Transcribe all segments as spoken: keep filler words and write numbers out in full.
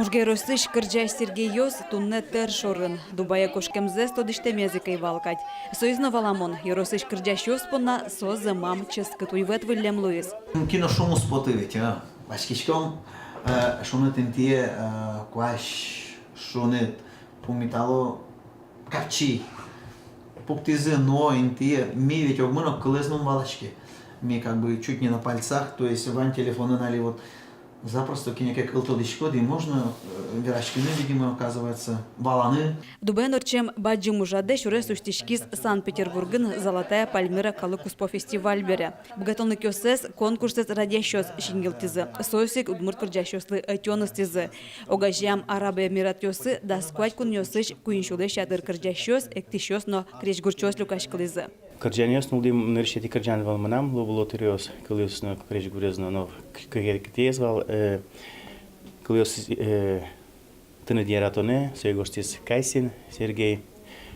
Можга ёросысь кырӟась Сергейёс туннэ тӧр шорын. Дубае кошкемзэс тодӥсьтэмез ик ӧй вал кадь. Соиз но валамон, ёросысь кырӟасьёс понна со зэмам ческыт уйвӧт выллем луиз. Кин но шумпотэ ведь, а? Васькиськом, э, шуныт интые, э, куазь шуныт, пумитало капчи. Пуктӥзы но интые, ми ведь огмы но кылэз но ум валаське. Ми как бы чуть не на пальцах, то есть вань телефонын али вот запросто кинэ ке кыл тодӥськод, и можно, э, вераськыны, видимо, оказывается, валаны. Дубаен ортчем бадӟым ужрадэ сюрес усьтӥськиз Санкт-Петербургын «Золотая пальмира» калыкуспо фестиваль бере. Быгатонлыкъёссэс конкурсэз радъясьёс синйылтӥзы. Соос ик удмурт кырӟасьёслы ӧтён ыстӥзы. Огазеям Араб Эмиратъёсы дас куать кунъёсысь куинь сюлэсь ятыр кырӟасьёс, эктӥсьёс но крезьгурчиос люкаськылӥзы. Кырӟанъёс нуллӥм, нырысетӥ кырӟан вал мынам, «Лобыло тыриос», кылъёсыз но, крезьгурез но, но к-, кыкетӥез вал, э, кылъёс, э, «Тыныд яратонэ», сое гожтӥз Кайсин Сергей,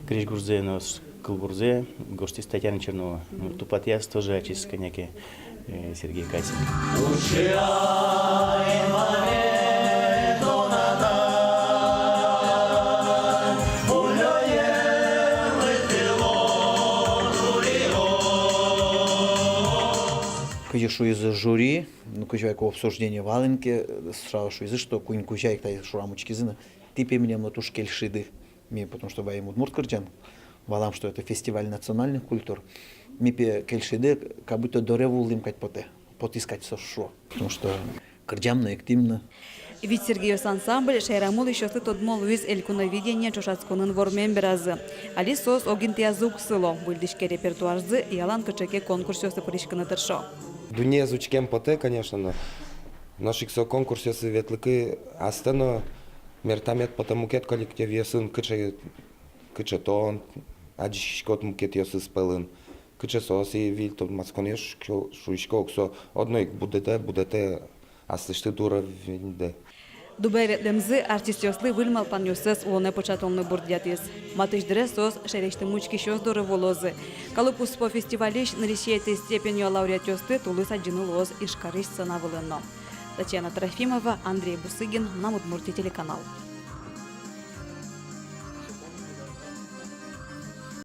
крезьгурзэ но с-, кылбурзэ гожтӥз Татьяна Чернова. Ну, тупатъяз тоже ачиз кӧня ке, э, Сергей Кайсин. Кызьы шуизы жюри, ну, кызьы вайко обсуждение вал ини ке, сразу шуизы, что куинь кузя ик та шорам учкизы но, тӥ пе милемлы туж кельшиды. Ми, потому что ваем удмурт кырӟан, валам, что это фестиваль национальных культур. Ми пе кельшиды, как будто доре вуылӥм кадь потэ, потӥз кадь со шуо. Потому что кырӟам но, эктӥм но. «Вить Сергейёс» ансамбль шаерамы улӥсьёслы тодмо луиз «Элькуновидение» ӵошатсконын вормем беразы. Али соос огинтыязы уг сыло, выльдӥське репертуарзы, ялан кыӵе ке конкурсъёсы пыриськыны тыршо. Дуннеез учкем потэ, конечно, но нош ик со конкурсъёсы ветлыку астэ но мертам мед потэ мукет коллективъёсын, кыӵе, кыӵе тон адӟиськод мукетъёсыз пӧлын, кыӵе соос и выль тодматсконъёс, шуисько, шуисько ук, со одно ик будэтэ, будэтэ аслэсьтыд уровеньдэ. Дубае ветлэмзы артистъёслы выль малпанъёссэс улонэ пыӵатонлы бурдъятӥз. Матысь дыре соос шаерысьтымы учкисьёс доры вуылозы. Калыкуспо фестивальысь нырысетӥ степеньё лауреатъёсты тулыс адӟыны луоз Ижкарысь сцена вылын но. Татьяна Трофимова, Андрей Бусыгин, «Мынам Удмуртие» телеканал.